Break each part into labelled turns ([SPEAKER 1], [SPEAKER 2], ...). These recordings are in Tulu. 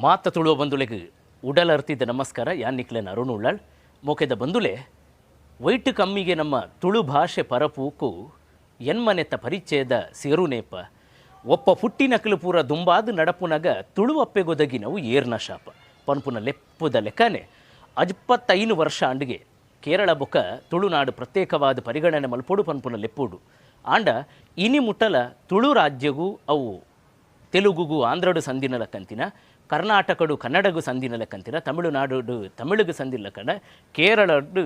[SPEAKER 1] ಮಾತ ತುಳುವ ಬಂಧುಲೆಗ್ ಉಡಲರ್ತಿದ ನಮಸ್ಕಾರ. ಯಾನ್ ನಿಕ್ಲೆನ ಅರುಣ್ ಉಳ್ಳಾಳ್. ಮೋಕೆದ ಬಂಧುಲೆ, ವೈಟ್ ಕಮ್ಮಿಗೆ ನಮ್ಮ ತುಳು ಭಾಷೆ ಪರಪೂಕು ಎನ್ಮನೆತ್ತ ಪರಿಚಯದ ಸೇರುನೇಪ ಒಪ್ಪ ಪುಟ್ಟಿನಕಲು ಪೂರ ದುಂಬಾದು ನಡಪುನಗ ತುಳುವಪ್ಪೆಗೊದಗಿನವು ಏರ್ನ ಶಾಪ ಪನ್ಪುನ ಲೆಪ್ಪುದ ಲೆಕ್ಕನೆ 55 ವರ್ಷ ಅಂಡಿಗೆ ಕೇರಳ ಬೊಕ ತುಳುನಾಡು ಪ್ರತ್ಯೇಕವಾದ ಪರಿಗಣನೆ ಮಲ್ಪೊಡು ಪನ್ಪುನ ಲೆಪ್ಪುಡು ಆಂಡ ಇನಿ ಮುಟ್ಟಲ ತುಳು ರಾಜ್ಯಗೂ ಅವು ತೆಲುಗುಗು ಆಂಧ್ರಡು ಸಂದಿನ ಲಕ್ಕಂತಿನ, ಕರ್ನಾಟಕಡು ಕನ್ನಡಗು ಸಂದಿನ ಲಕ್ಕಂತಿನ, ತಮಿಳುನಾಡು ತಮಿಳುಗು ಸಂದಿನ ಲಕ್ಕಂಡ, ಕೇರಳಡು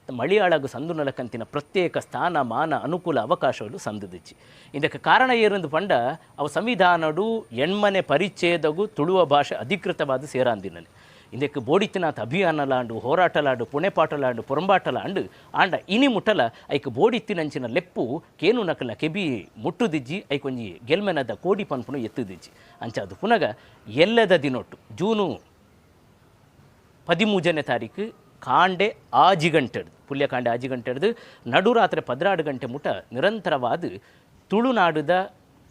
[SPEAKER 1] ಮಲಯಾಳಗು ಸಂದುನ ಲಕ್ಕಂತಿನ ಪ್ರತ್ಯೇಕ ಸ್ಥಾನ ಮಾನ ಅನುಕೂಲ ಅವಕಾಶಗಳು ಸಂದಿದಿಚ್ಚಿ. ಇದಕ್ಕೆ ಕಾರಣ ಏರೆಂದು ಪಂಡ ಅವು ಸಂವಿಧಾನಡು ಎಣ್ಮನೆ ಪರಿಚ್ಛೇದಗು ತುಳುವ ಭಾಷೆ ಅಧಿಕೃತವಾದ ಸೇರಾಂದಿನನೆ. ಇದಕ್ಕೆ ಬೋಡಿತ್ತಿನಾಥ ಅಭಿಯಾನಲಾಂಡು ಹೋರಾಟಲಾಂಡು ಪುಣೆಪಾಟಲಾಂಡು ಪೊರಂಬಾಟಲಾಂಡು ಆಂಡ ಇನಿ ಮುಟ್ಟಲ ಐಕ್ ಬೋಡಿತ್ತಿನಂಚಿನ ಲೆಪ್ಪು ಕೇನು ನಕಲ ಕೆಬಿ ಮುಟ್ಟುದಿಜ್ಜಿ, ಐಕೊಂಜಿ ಗೆಲ್ಮೆನದ ಕೋಡಿ ಪನ್ಪುನು ಎತ್ತುದಿಜ್ಜಿ. ಅಂಚಾದು ಪುನಗ ಎಲ್ಲದ ದಿನೊಟ್ಟು ಜೂನು 13ನೇ ತಾರೀಕು ಕಾಂಡೆ 6 ಗಂಟೆಡ್ದು ಪುಲ್ಯ ಕಾಂಡೆ 6 ಗಂಟೆಡ್ದು ನಡುರಾತ್ರಿ 12 ಗಂಟೆ ಮುಟ ನಿರಂತರವಾದ ತುಳುನಾಡುದ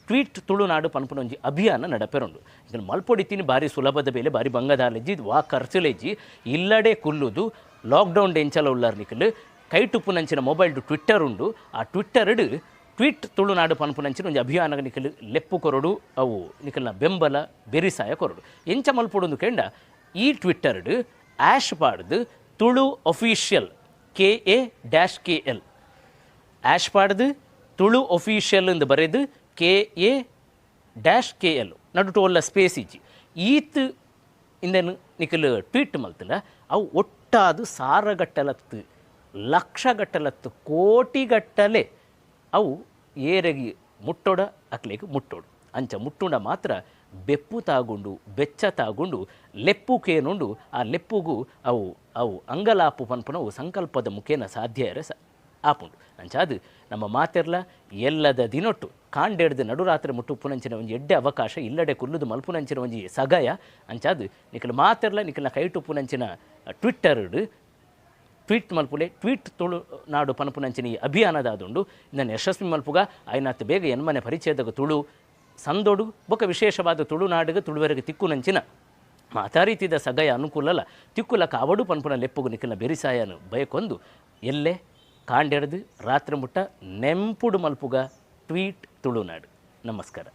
[SPEAKER 1] ಟ್ವೀಟ್ ತುಳುನಾಡು ಪನ್ಪುನೊಂಜಿ ಅಭಿಯಾನ ನಡಪೆರುಂಡು. ಇದನ್ನು ಮಲ್ಪೊಡಿತೀನಿ ಭಾರಿ ಸುಲಭದ ಬೆಲೆ, ಭಾರಿ ಬಂಗದಾಲೆಜ್ಜಿ ವಾ ಖರ್ಚುಲೆಜ್ಜಿ ಇಲ್ಲಡೆ ಕುಲ್ಲುದು ಲಾಕ್ಡೌನ್ ಎಂಚಲ ಉಲ್ಲಾರ್ ನಿಕಲು ಕೈಟುಪ್ಪುನಂಚಿನ ಮೊಬೈಲ್ಡು ಟ್ವಿಟ್ಟರ್ ಉಂಡು. ಆ ಟ್ವಿಟ್ಟರ್ಡು ಟ್ವೀಟ್ ತುಳುನಾಡು ಪನ್ಪುನಂಚಿನ ಒಂಜಿ ಅಭಿಯಾನ ನಿಕಲು ಲೆಪ್ಪು ಕೊರಡು, ಅವು ನಿಕಲ್ನ ಬೆಂಬಲ ಬೆರಿಸಾಯ ಕೊರಡು. ಎಂಚ ಮಲ್ಪೊಡುಂದು ಕೆಂಡ ಈ ಟ್ವಿಟ್ಟರ್ಡು ಆ್ಯಶ್ ಪಾಡ್ದು Tulu official KA-KL hash ಪಾಡ್ದು ತುಳು ಒಫಿಷಿಯಲ್ ಎಂದು ಬರೆದು KA-KL ನಡುಟು ಒಲ್ಲ ಸ್ಪೇಸ್ ಇಜ್ಜಿ ಈತ್ ಇಂದೆನು ನಿಕಲ್ ಟ್ವೀಟ್ ಮಲ್ತಿಲ್ಲ ಅವು ಒಟ್ಟಾದು ಸಾರಗಟ್ಟಲತ್ತು ಲಕ್ಷಗಟ್ಟಲತ್ತು ಕೋಟಿಗಟ್ಟಲೆ ಅವು ಏರೆಗಿ ಮುಟ್ಟೋಡ ಅಕ್ಲೆಗ್ ಮುಟ್ಟೋಡು. ಅಂಚ ಮುಟ್ಟುಂಡ ಮಾತ್ರ ಬೆಪ್ಪು ತಾಗುಂಡು ಬೆಚ್ಚ ತಾಗುಂಡು ಲೆಪ್ಪುಕೇನುಂಡು ಆ ಲೆಪ್ಪುಗು ಅವು ಅವು ಅಂಗಲಾಪು ಪನ್ಪುನವು ಸಂಕಲ್ಪದ ಮುಖೇನ ಸಾಧ್ಯ ಇರ ಆಪುಂಡು. ಅಂಚಾದು ನಮ್ಮ ಮಾತೆರ್ಲ ಎಲ್ಲದ ದಿನೊಟ್ಟು ಕಾಂಡೆಡ್ದು ನಡುರಾತ್ರಿ ಮುಟ್ಟುಪ್ಪುನಂಚಿನ ಒಂಜಿ ಎಡ್ಡೆ ಅವಕಾಶ ಇಲ್ಲಡೆ ಕುಲ್ಲುದು ಮಲ್ಪುನಂಚಿನ ಒಂಜಿ ಸಗಯ. ಅಂಚಾದು ನಿಕಲ್ ಮಾತೆರ್ಲ ನಿಕಲ್ನ ಕೈಟುಪ್ಪುನಂಚಿನ ಟ್ವಿಟ್ಟರ್ಡ್ ಟ್ವೀಟ್ ಮಲ್ಪುಲೆ ಟ್ವೀಟ್ ತುಳುನಾಡು ಪನ್ಪುನಂಚಿನ ಈ ಅಭಿಯಾನದಾದುಂಡು. ಇದನ್ನು ಯಶಸ್ವಿ ಮಲ್ಪುಗ ಆಯ್ನಾತ್ ಬೇಗ ಎನ್ಮನೆ ಪರಿಚಯದಾಗ ತುಳು ಸಂದೊಡು ಬೊಕ ವಿಶೇಷವಾದ ತುಳುನಾಡಿಗೆ ತುಳುವರೆಗೆ ತಿಕ್ಕುನಂಚಿನ ಮಾತಾ ರೀತಿದ ಸಗಯ ಅನುಕೂಲಲ ತಿಕ್ಕುಲ ಕಾವಡು ಪನ್ಪುನ ಲೆಪ್ಪುಗು ನಿಕಲ್ನ ಬೆರಿಸಾಯನು ಬಯಕೊಂದು ಎಲ್ಲೆ ಕಾಂಡೆಡ್ದು ರಾತ್ರಿ ಮುಟ್ಟ ನೆಂಪುಡು ಮಲ್ಪುಗ ಟ್ವೀಟ್ ತುಳುನಾಡು. ನಮಸ್ಕಾರ.